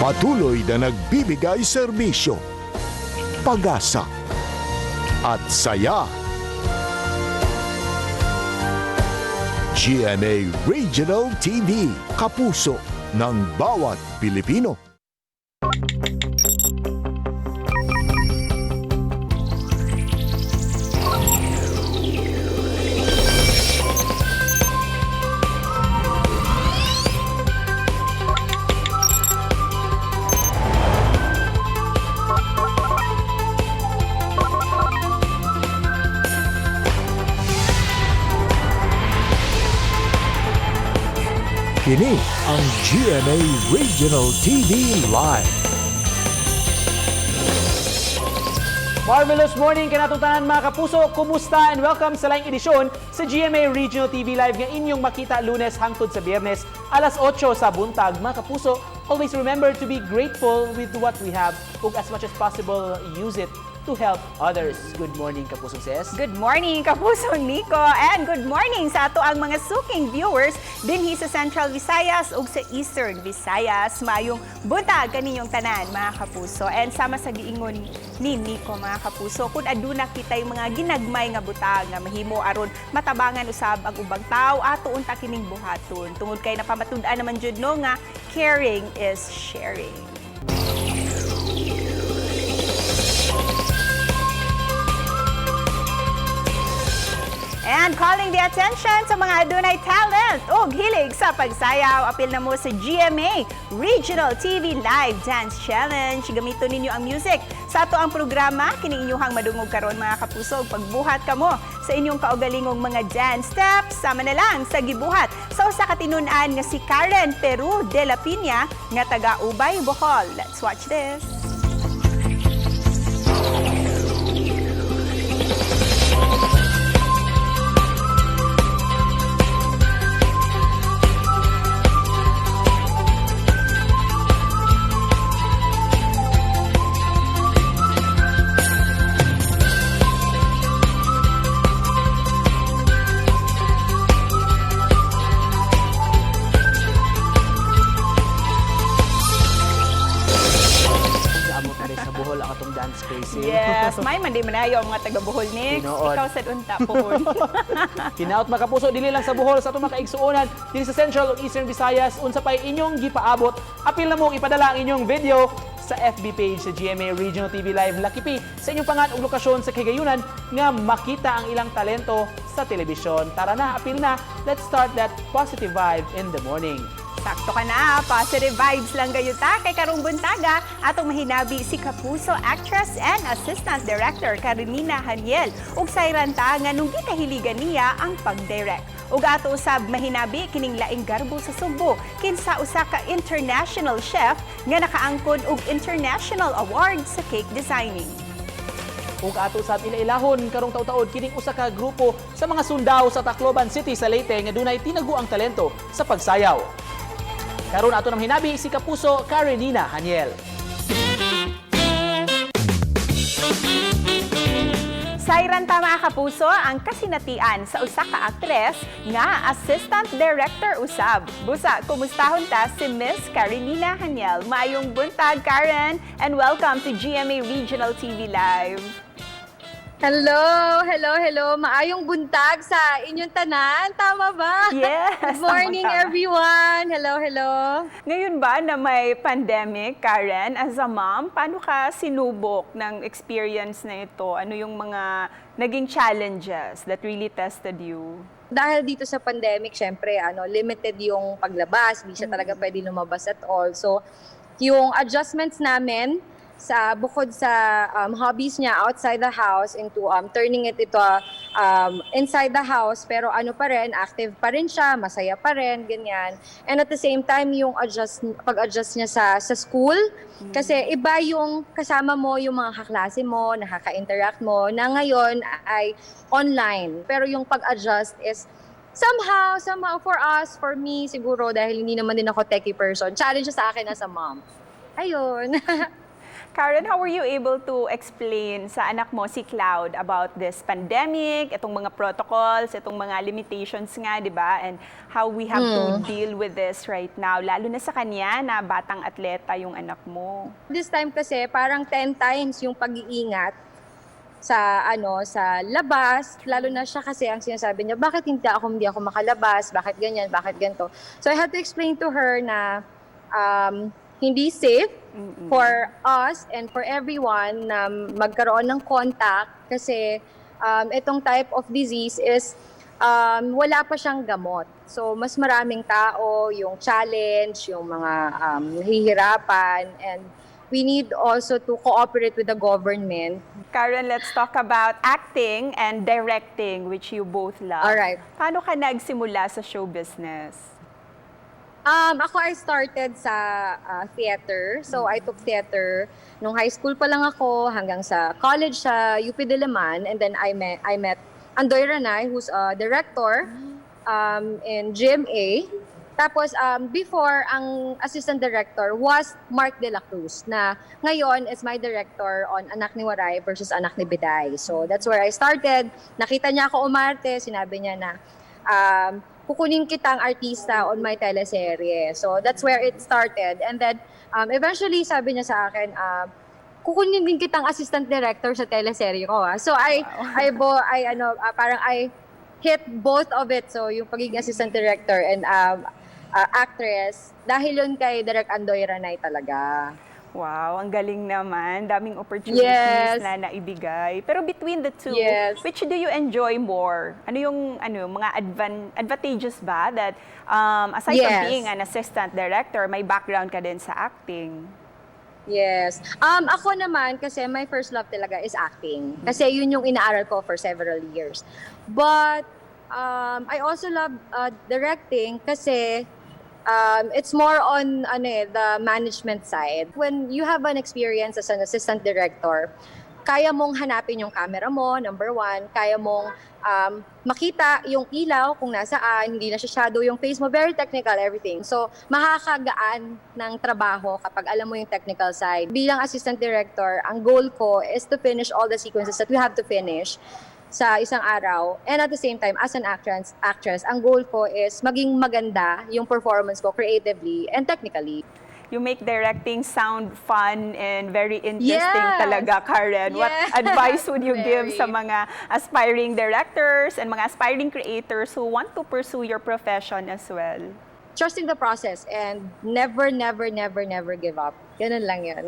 Patuloy na nagbibigay serbisyo, pag-asa at saya. GMA Regional TV, kapuso ng bawat Pilipino. Kini ang GMA Regional TV Live. Marvelous morning kanatong tanan, mga kapuso. Kumusta and welcome sa laing edisyon sa GMA Regional TV Live nga inyong makita Lunes hangtod sa Biyernes alas 8 sa buntag. Mga kapuso, always remember to be grateful with what we have ug as much as possible use it to help others. Good morning, Kapuso Ces. Good morning, Kapuso Nico, and good morning sa atoang mga suking viewers dinhi sa Central Visayas ug sa Eastern Visayas. Maayong buntag kaninyong tanan, mga kapuso. And sama sa giingon ni Nico, mga kapuso, kung aduna kitay mga ginagmay nga butang nga mahimo aron matabangan usab ang ubang tao, ato unta kining buhaton. Tungod kay napamatud-an naman jud no nga caring is sharing. And calling the attention sa mga adunay talent ug hilig sa pagsayaw, apil na mo sa GMA Regional TV Live Dance Challenge. Gamiton ninyo ang music sa atoang programa, kining inyuhang madungog karon, mga kapuso, ug pagbuhat kamo sa inyong kaugalingong mga dance steps, sama na lang sa gibuhat sa usa ka tinun-an nga si Karen Peru de la Piña nga taga Ubay, Bohol. Let's watch this. Amo ta sa Bohol ang atong dance crazy. Yes, may man di manayo ang mga taga Bohol, Nix. Tinuod. Ikaw sad unta pohon. Hinaot, mga kapuso, dili lang sa Bohol sa atong mga kaigsuonan dinhi sa Central ug Eastern Visayas, unsa pay inyong gipaabot? Apil na mo ipadala ang inyong video sa FB page sa GMA Regional TV Live. Lakipi sa inyong pangan ug lokasyon sa kahigayunan nga makita ang ilang talento sa telebisyon. Tara na, apil na. Let's start that positive vibe in the morning. Sakto ka na, positive vibes lang gayo ta kay karong buntaga atong mahinabi si Kapuso actress and assistant director Karenina Haniel ug sayran ta nga nung gikahiligan niya ang pag-direct. Ug ato usab mahinabi kining laing garbo sa Sugbo kinsa usa ka international chef nga nakaangkon og international award sa cake designing. Ug ato sa ila-ilahon karong taud-taud kining usa ka grupo sa mga sundao sa Tacloban City sa Leyte nga dunay tinaguang talento sa pagsayaw. Karon ato nang hinabi si Kapuso Karenina Haniel. Sayran ta, mga kapuso, ang kasinatian sa usa ka aktres nga assistant director usab. Busa, kumustahon ta si Miss Karenina Haniel. Maayong buntag, Karen, and welcome to GMA Regional TV Live. Hello, hello, hello. Maayong buntag sa inyong tanan. Tama ba? Yes. Good morning, tama-tama. everyone. Hello, hello. Ngayon ba na may pandemic, Karen, as a mom, paano ka sinubok ng experience na ito? Ano yung mga naging challenges that really tested you? Dahil dito sa pandemic, syempre, ano, limited yung paglabas. Hindi siya talaga pwede lumabas at all. So, yung adjustments namin sa bukod sa hobbies niya outside the house into turning it into inside the house, pero ano pa rin, active pa rin siya, masaya pa rin, ganyan. And at the same time, yung adjust pag-adjust niya sa school kasi iba yung kasama mo yung mga kaklase mo, nakaka-interact mo na ngayon ay online, pero yung pag-adjust is somehow for us, for me siguro, dahil hindi naman din ako techie person, challenge siya sa akin as a mom. Ayun. Karen, how were you able to explain sa anak mo, si Cloud, about this pandemic, itong mga protocols, itong mga limitations nga, di ba? And how we have to deal with this right now, lalo na sa kanya na batang atleta yung anak mo. This time kasi parang 10 times yung pag-iingat sa ano, sa labas, lalo na siya kasi ang sinasabi niya, "Bakit hindi ako makalabas? Bakit ganyan? Bakit ganto?" So I had to explain to her na hindi safe for us and for everyone na magkaroon ng contact kasi itong type of disease is wala pa siyang gamot. So, mas maraming tao, yung challenge, yung mga nahihirapan, and we need also to cooperate with the government. Karen, let's talk about acting and directing, which you both love. Alright. Paano ka nagsimula sa show business? Ako, I started sa theater. So, I took theater nung high school pa lang ako hanggang sa college sa UP Diliman. And then I met Andoy Ranay, who's a director in GMA. Tapos, before, ang assistant director was Mark De La Cruz, na ngayon is my director on Anak ni Waray versus Anak ni Biday. So, that's where I started. Nakita niya ako umarte, sinabi niya na, "Kukunin kitang artista on my teleserye." So, that's where it started. And then, eventually, sabi niya sa akin, "Kukunin din kitang assistant director sa teleserye ko. Ah." So, I, ano, parang I hit both of it. So, yung pagiging assistant director and actress, dahil yun kay Direk Andoy Ranay talaga. Wow, ang galing naman. Daming opportunities na naibigay. Pero between the two, which do you enjoy more? Ano yung mga advantages ba that aside from being an assistant director, may background ka din sa acting? Yes. Ako naman, kasi my first love talaga is acting. Kasi yun yung inaaral ko for several years. But I also love directing kasi it's more on ano eh, the management side. When you have an experience as an assistant director, kaya mong hanapin yung camera mo, number one. Kaya mong makita yung ilaw kung nasaan, hindi na siya shadow yung face mo. Very technical, everything. So, makakagaan ng trabaho kapag alam mo yung technical side. Bilang assistant director, ang goal ko is to finish all the sequences that we have to finish sa isang araw. And at the same time, as an actress, ang goal ko is maging maganda yung performance ko creatively and technically. You make directing sound fun and very interesting talaga, Karen. What advice would you give sa Very. Mga aspiring directors and mga aspiring creators who want to pursue your profession as well? Trusting the process and never, never, never, never give up. Ganun lang yun.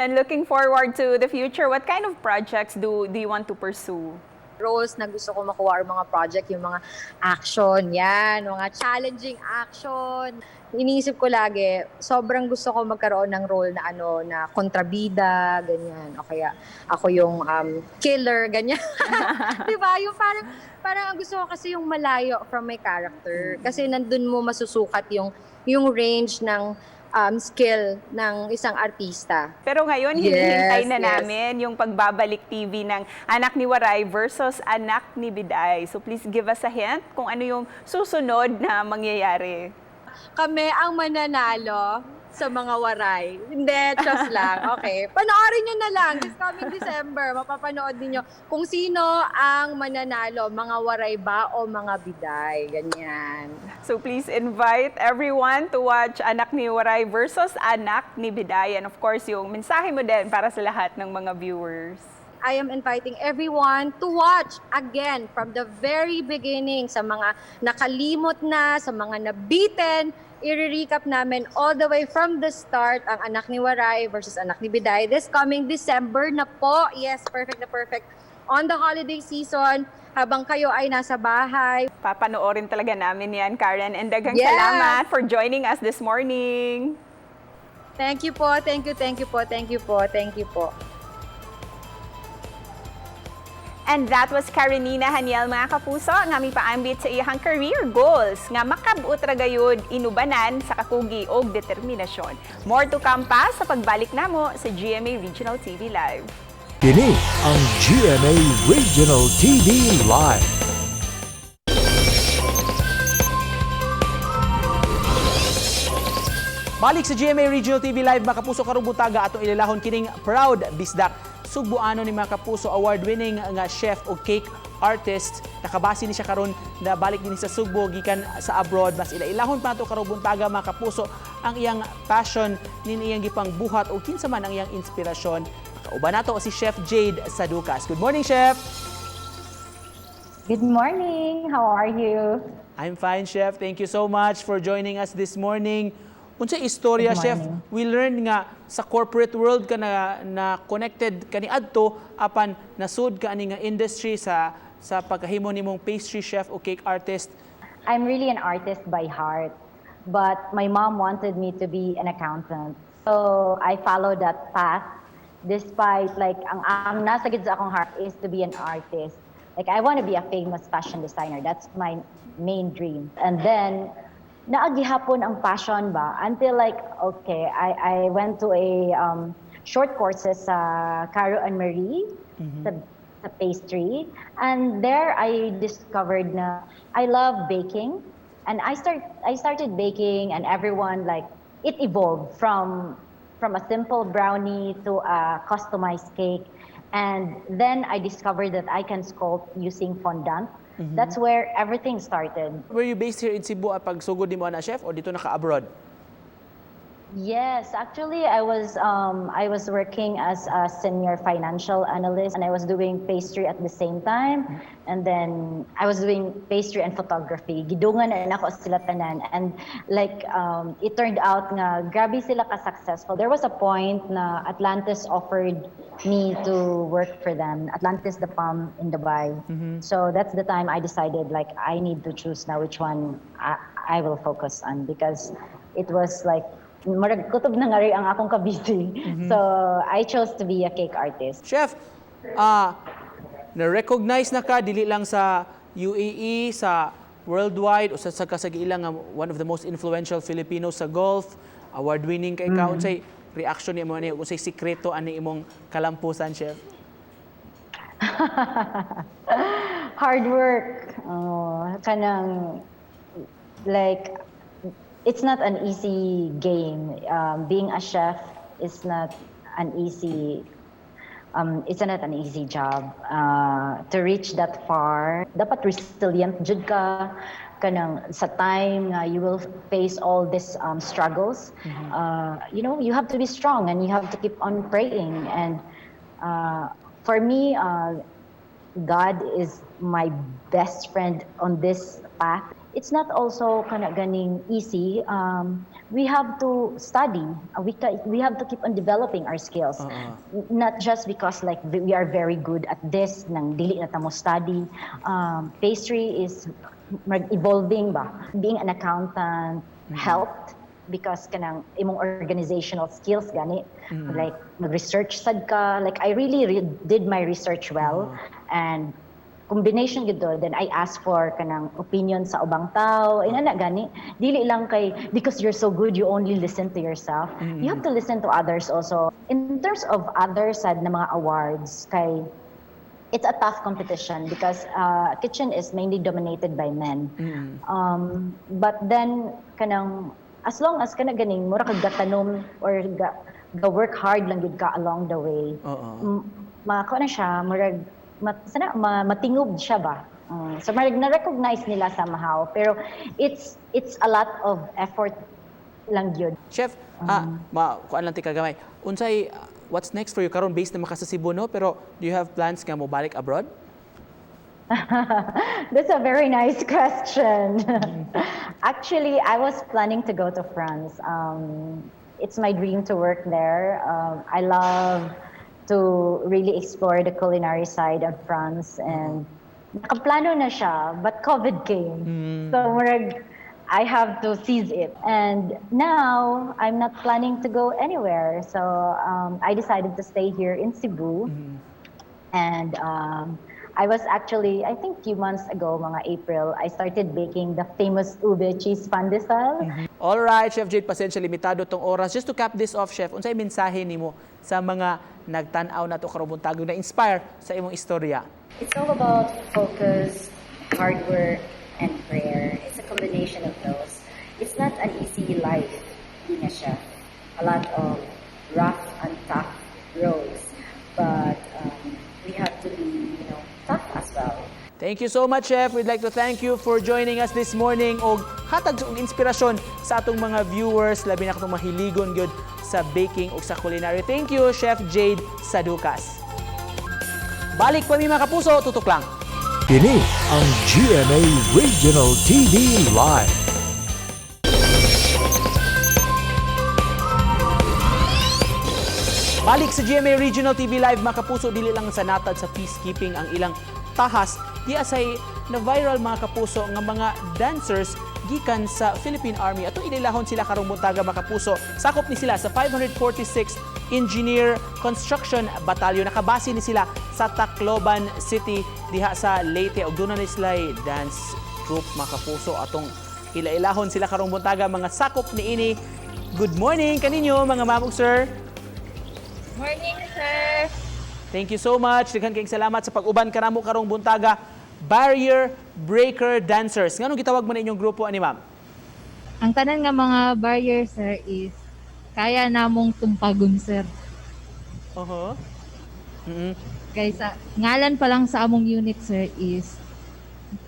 And looking forward to the future, what kind of projects do you want to pursue? Roles na gusto ko makuha or mga project, yung mga action, yan, mga challenging action. Iniisip ko lagi, sobrang gusto ko magkaroon ng role na ano, na kontrabida, ganyan. O kaya ako yung killer, ganyan. 'Di ba? Yung parang ang gusto ko kasi yung malayo from my character. Kasi nandun mo masusukat yung range ng skill ng isang artista. Pero ngayon, hinihintay na namin yung pagbabalik TV ng Anak ni Waray versus Anak ni Biday. So please give us a hint kung ano yung susunod na mangyayari. Kami ang mananalo sa mga waray. Hindi, just lang. Okay. Panoorin nyo na lang this coming December. Mapapanood niyo kung sino ang mananalo, mga waray ba o mga biday. Ganyan. So please invite everyone to watch Anak ni Waray versus Anak ni Biday. And of course, yung mensahe mo din para sa lahat ng mga viewers. I am inviting everyone to watch again from the very beginning sa mga nakalimot na, sa mga nabitin, i-recap namin all the way from the start ang Anak ni Waray versus Anak ni Biday this coming December na po. Yes, perfect na perfect. On the holiday season, habang kayo ay nasa bahay. Papanoorin talaga namin yan, Karen. And daghang salamat for joining us this morning. Thank you po, thank you, thank you po, thank you po, thank you po. And that was Karenina Haniel, mga kapuso, nga mipaambit sa iyang career goals nga makab-ot ra gayud inubanan sa kakugi og determinasyon. More to come pa sa pagbalik namo sa GMA Regional TV Live. Kini ang GMA Regional TV Live. Balik sa GMA Regional TV Live, mga kapuso, karong buntaga atong ililahon kining proud bisdak. Sugbuano ni, mga kapuso, award-winning nga chef o cake artist. Nakabase ni siya karon na balik din sa Sugbo gikan sa abroad. Mas ilailahon pa nato karong buntaga, mga kapuso, ang iyang passion nin iyang gipang buhat o kinsa man ang iyang inspirasyon. Kauban nato si Chef Jade Saducas. Good morning, Chef. Good morning. How are you? I'm fine, Chef. Thank you so much for joining us this morning. Unsa istorya, Good Chef? morning. We learned nga sa corporate world ka na connected kaniadto apan nasud ka ani nga industry sa pagkahimo nimong pastry chef o cake artist. I'm really an artist by heart, but my mom wanted me to be an accountant. So I followed that path despite like ang nasa gid sa akong heart is to be an artist. Like, I want to be a famous fashion designer. That's my main dream. And then naa gihapon ang passion ba until, like, okay, I went to a short courses sa Caro and Marie sa pastry, and there I discovered na I love baking, and I started baking, and everyone, like, it evolved from a simple brownie to a customized cake. And then I discovered that I can sculpt using fondant. That's where everything started. Were you based here in Cebu at pagsugod nimo na, Chef, o didto na ka abroad? Yes, actually, I was working as a senior financial analyst, and I was doing pastry at the same time. And then I was doing pastry and photography. Gidungan na nako sila tanan, and like it turned out nga grabe sila ka successful. There was a point na Atlantis offered me to work for them. Atlantis The Palm in Dubai. So that's the time I decided, like, I need to choose now which one I will focus on because it was like murag kutob na nga rin ang akong kabisi. So, I chose to be a cake artist. Chef, na-recognize na ka dili lang sa UAE, sa worldwide, usa sa kasagiilang nga one of the most influential Filipinos sa golf, award-winning kay ka. Unsay reaction nimo ani, unsay sikreto ani imong kalampusan, Chef? Hard work. Oh, kanang like it's not an easy game. Being a chef is not an easy it's not an easy job. To reach that far, dapat resilient jud ka kanang sa time nga you will face all these struggles. You have to be strong and you have to keep on praying. And for me, God is my best friend on this path. It's not also kana ganing easy. We have to study. We have to keep on developing our skills. Not just because, like, we are very good at this, nang dili na ta mo study. Pastry is evolving ba. Being an accountant helped because kanang imong organizational skills gani, like mag-research sad ka. Like, I really did my research well and combination gid to. Then I asked for kanang opinion sa ubang tao, inana gani. Dili lang kay because you're so good, you only listen to yourself. You have to listen to others also. In terms of other sad na mga awards, kay it's a tough competition because kitchen is mainly dominated by men. But then kanang as long as kana ganing mura kag gatanom or ga work hard lang gid ka along the way. Mako na siya, murag sana matingob siya ba. So murag na-recognize nila somehow, pero it's a lot of effort lang gyud. Chef, ma kuan lang ti kagamay. Unsay what's next for you karon? Based na maka sa Cebu, no? Pero do you have plans nga mo balik abroad? That's a very nice question. Actually, I was planning to go to France. It's my dream to work there. I love to really explore the culinary side of France, and nakaplano na siya, but COVID came. So murag, I have to seize it. And now I'm not planning to go anywhere. So I decided to stay here in Cebu. And I was actually, I think few months ago, mga April, I started baking the famous ube cheese pandesal. All right, Chef Jade, pasensya, limitado tong oras. Just to cap this off, Chef, unsay mensahe nimo sa mga nagtan-aw nato karong buntag na inspire sa imong istorya? It's all about focus, hard work, and prayer. It's a combination of those. It's not an easy life. being a chef. A lot of rough and tough roads, but we have to be tough as well. Thank you so much, Chef. We'd like to thank you for joining us this morning og hatag og inspirasyon sa atong mga viewers, labi na katong mahiligon gyud sa baking ug sa culinary. Thank you, Chef Jade Saducas. Balik pa mi, mga kapuso, tutok lang. Kini ang GMA Regional TV Live. Balik sa GMA Regional TV Live, mga kapuso, dili lang sa natad sa peacekeeping ang ilang tahas, di asay na viral, mga kapuso, nga mga dancers gikan sa Philippine Army. Ato inilahon sila karong buntaga, mga kapuso. Sakop ni sila sa 546 Engineer Construction Battalion. Nakabase ni sila sa Tacloban City diha sa Leyte. Ug duna ni sila dance troupe, mga kapuso. Atong ilailahon sila karong buntaga, mga sakop niini. Good morning kaninyo, mga ma'am ug sir. Morning, sir! Thank you so much. Daghan kayong salamat sa pag-uban kanamo karong buntaga. Barrier Breaker Dancers. Nganong gitawag mo na inyong grupo ani, ma'am? Ang tanan nga mga barrier, sir, is kaya namong tumpagon, sir. Kaysa ngalan pa lang sa among unit, sir, is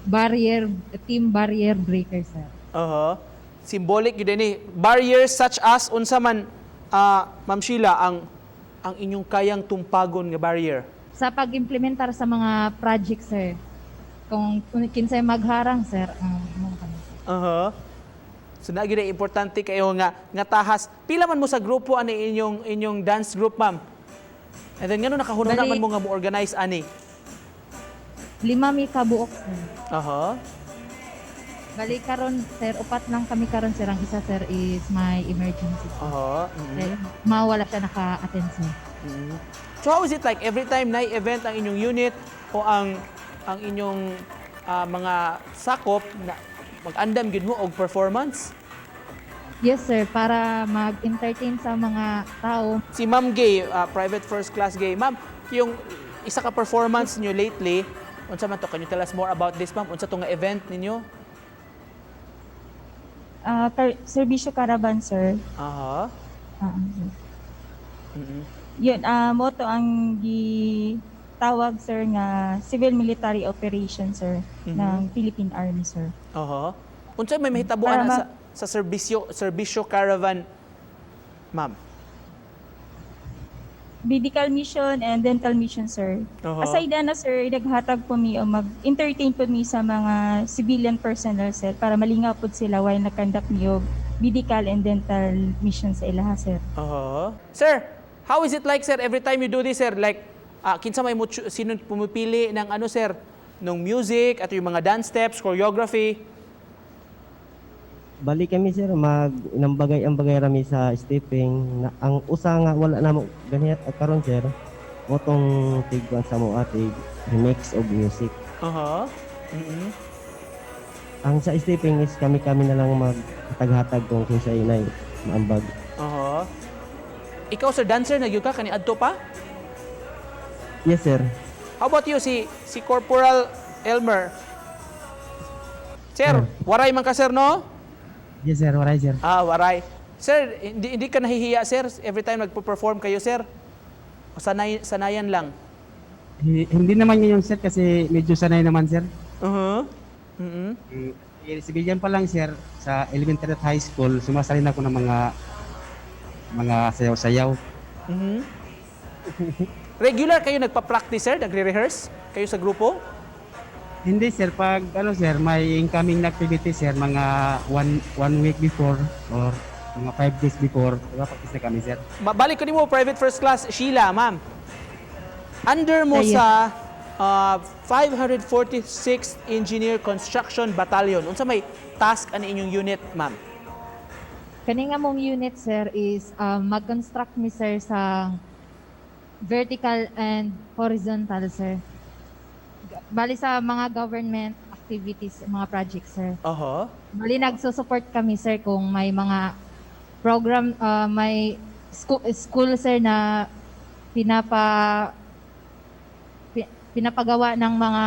barrier team barrier breaker, sir. Symbolic yun ni. Barriers such as unsa man, Ma'am Sheila, ang inyong kayang tumpagon nga barrier? Sa pag-implementar sa mga project, sir. Kung kinsay magharang, sir, ang among kami. So na gyud ay importante kayo nga tahas. Pila man mo sa grupo ani inyong dance group, ma'am? And then ngano nakahunong naman mo nga mo organize ani? 5 mi kabuok, sir. Bali karon, sir, upat lang kami karon, sir. Ang isa, sir, is may emergency. Eh, mawala siya naka-attend, sir. So how is it like every time na event ang inyong unit o ang inyong mga sakop na mag-andam gyud mo og performance? Yes, sir, para mag-entertain sa mga tao. Si Ma'am Gay, Private First Class Gay. Ma'am, yung isa ka performance niyo lately, unsa man to? Can you tell us more about this, ma'am? Unsa to nga event ninyo? Serbisyo Caravan, sir. Sir. Yun, mo to ang gitawag, sir, nga civil military operation, sir, ng Philippine Army, sir. Unsa may mahitabo Para ana sa serbisyo caravan, ma'am? Medical mission and dental mission, sir. Aside na, sir, naghatag po mi o mag-entertain po mi sa mga civilian personnel, sir, para malingaw po sila while nag-conduct mi og medical and dental mission sa ilaha, sir. Sir, how is it like, sir, every time you do this, sir, like, kinsa may mo, sino pumipili ng ano, sir, nung music at yung mga dance steps, choreography? Balik kami, sir, mag nambagay ang bagay rami sa stepping na, ang usa nga wala namo ganit at karon, sir, motong tigwan sa mo tig remix of music. Ang sa stepping is kami-kami na lang maghatag-hatag kung kinsa inay maambag. Ikaw, sir, dancer na gyud ka kani adto pa? Yes, sir. How about you, si Corporal Elmer? Sir, waray man ka, sir, no? Yes, sir, waray, sir. Ah, waray. Sir, hindi ka nahihiya, sir, every time nagpo-perform kayo, sir? O sanayan lang? Hindi naman yun, sir, kasi medyo sanay naman, sir. Civilian pa lang, sir, sa elementary at high school, sumasali na ako ng mga sayaw-sayaw. Regular kayo nagpa-practice, sir? Nagre-rehearse kayo sa grupo? Hindi, sir, pag ano, sir, may incoming na activity, sir, mga one week before or mga 5 days before, practice na kami, sir. Balik ko nimo, Private First Class Sheila, ma'am. Under mo Yes. sa 546th Engineer Construction Battalion. Unsa may task ani inyong unit, ma'am? Kani nga mong unit, sir, is mag-construct mi, sir, sa vertical and horizontal, sir. Bali sa mga government activities, mga projects, sir. Bali nagsusupport kami, sir, kung may mga program, may school, sir, na pinapagawa ng mga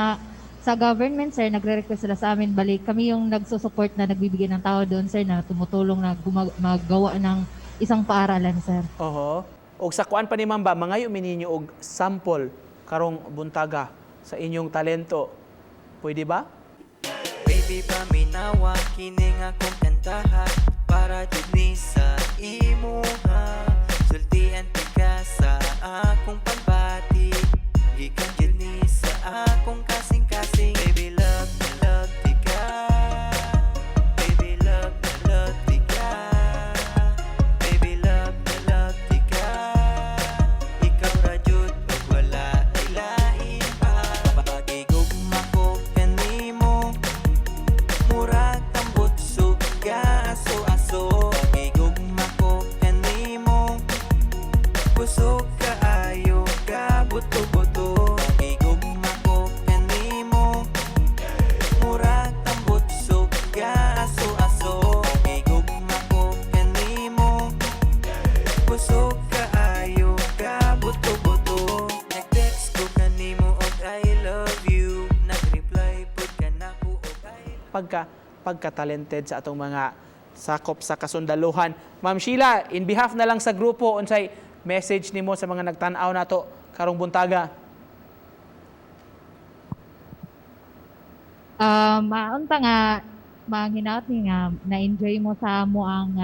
sa government, sir, nagre-request sila sa amin. Bali, kami yung nagsusupport na nagbibigay ng tao doon, sir, na tumutulong na maggawa ng isang paaralan, sir. Oho. Og sa kuan pa ni ma'am ba, mangayo mi ninyo og sample karong buntaga sa inyong talento. Pwede ba? Baby, paminawa kini nga akong kantaha para jud ni sa imuha. Sultian tika sa akong pagbati, gikan jud ni sa akong kasing-kasing. Baby, love na love tika. Baby, love na love tika. Baby, love na love tika. Ikaw ra jud ug wala lain pa. Pagigugma ko kanimo, murag tambot suga aso-aso. Pagigugma ko kanimo, kusog kaayo ka buto-buto. Pagigugma ko kanimo, murag tambot suga aso-aso. Pagigugma ko kanimo, kusog kaayo ka buto-buto. Nag-text ko kanimo og "I love you." Nag-reply pud ka nako og "I" Pagka talented sa atong mga sakop sa kasundaluhan. Ma'am Sheila, in behalf na lang sa grupo, unsay message nimo sa mga nagtan-aw nato karong buntaga? Maunta nga manghinaot ni nga na-enjoy mo sa amo ang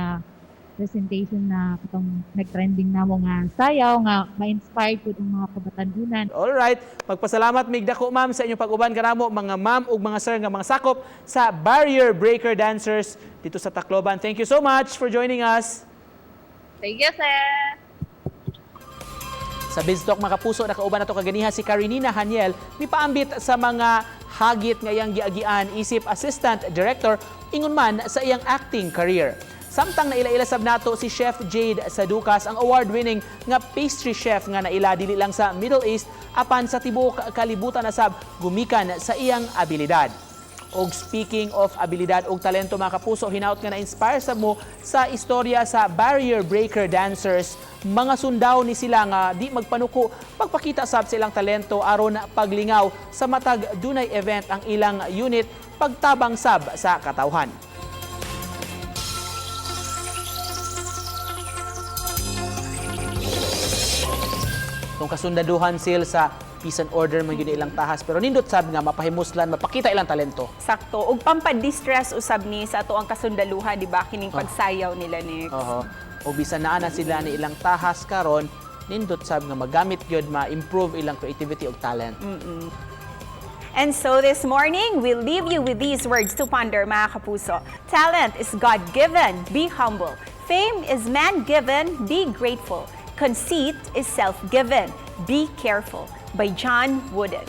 presentation na katong nag-trending namo nga sayaw nga ma-inspired pud ang mga kabatan-unan. All right. Magpasalamat mig dako, ma'am, sa inyong pag-uban kanamo, mga ma'am ug mga sir nga mga sakop sa Barrier Breaker Dancers dito sa Tacloban. Thank you so much for joining us. Thank you, sir. Sa BizTalk, mga kapuso, nakauban nato kaganiha si Karinina Haniel, mipaambit sa mga hagit nga iyang giagian isip assistant director ingon man sa iyang acting career. Samtang naila-ila sab nato si Chef Jade Saducas, ang award-winning nga pastry chef nga naila dili lang sa Middle East apan sa tibuok kalibutan na sab gumikan sa iyang abilidad. Og speaking of abilidad og talento, mga kapuso, hinaut nga na-inspire sa mo sa istorya sa Barrier Breaker Dancers. Mga sundao ni sila nga di magpanuko pagpakita sab sa ilang talento aron paglingaw sa matag dunay event ang ilang unit, pagtabang sab sa katawhan. Kung kasundaduhan sil sa peace and order man gyud ilang tahas, pero nindot sab nga mapahimuslan, mapakita ilang talento. Sakto. Ug pampa-distress usab ni sa ato ang kasundaluhan, di ba? Kining pagsayaw nila, Nix. Oho. O bisan naa na sila ni ilang tahas karon, nindot sab nga magamit gyud, ma-improve ilang creativity ug talent. And so this morning, we leave you with these words to ponder, mga kapuso. Talent is God-given, be humble. Fame is man-given, be grateful. Conceit is self-given, be careful. By John Wooden.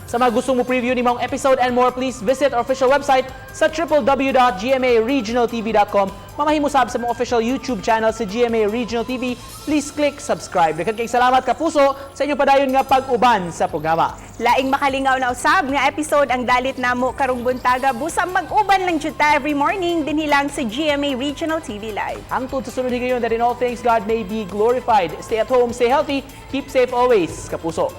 Sa mga gustong mo preview ni maong episode and more, please visit our official website sa www.gmaregionaltv.com. Mamahimo sab sa mga official YouTube channel sa GMA Regional TV. Please click subscribe. Daghan kay salamat, kapuso, sa inyong padayon nga pag-uban sa programa. Laing makalingaw na usab nga episode ang dalit namo karong buntaga. Busa mag-uban lang jud ta every morning dinhi lang sa GMA Regional TV Live. Hangtod sa sunod higayon, that in all things God may be glorified. Stay at home, stay healthy, keep safe always, kapuso.